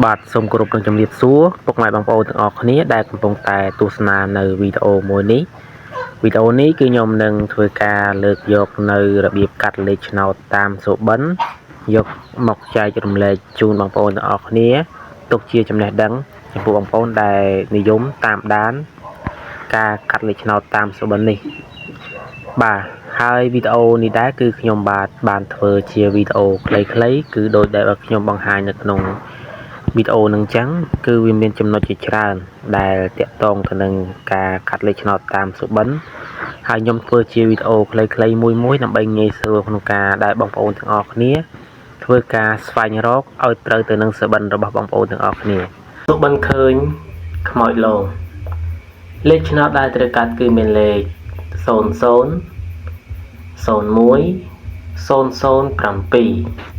បាទសូមគោរពនឹងជម្រាបសួរពុកម៉ែបងប្អូនទាំងអស់គ្នាដែលកំពុងតែទស្សនានៅវីដេអូមួយនេះវីដេអូនេះគឺខ្ញុំនឹងធ្វើការលើកយកនៅរបៀបកាត់លេខឆ្នោតតាមសុបិនយកមកចែករំលែកជូនបងប្អូនទាំងអស់គ្នាទុកជាចំណេះដឹងចំពោះបងប្អូនដែលនិយមតាមដានការកាត់លេខឆ្នោតតាមសុបិននេះបាទហើយវីដេអូនេះដែរគឺខ្ញុំបាទបានធ្វើជាវីដេអូខ្លីៗគឺដោយដែលខ្ញុំបង្ហាញនៅក្នុង វីដេអូនឹងចឹងគឺវាមានចំណុចជាច្រើនដែលតាក់ទងទៅនឹងការកាត់លេខឆ្នោតតាមសុបិនហើយខ្ញុំធ្វើជាវីដេអូខ្លីៗមួយមួយដើម្បីងាយស្រួលក្នុងការដែលបងប្អូនទាំងអស់គ្នាធ្វើការស្វែងរកឲ្យត្រូវទៅនឹងសុបិនរបស់បងប្អូនទាំងអស់គ្នាសុបិនឃើញខ្មោចលងលេខឆ្នោតដែលត្រូវកាត់គឺមានលេខ00 01 007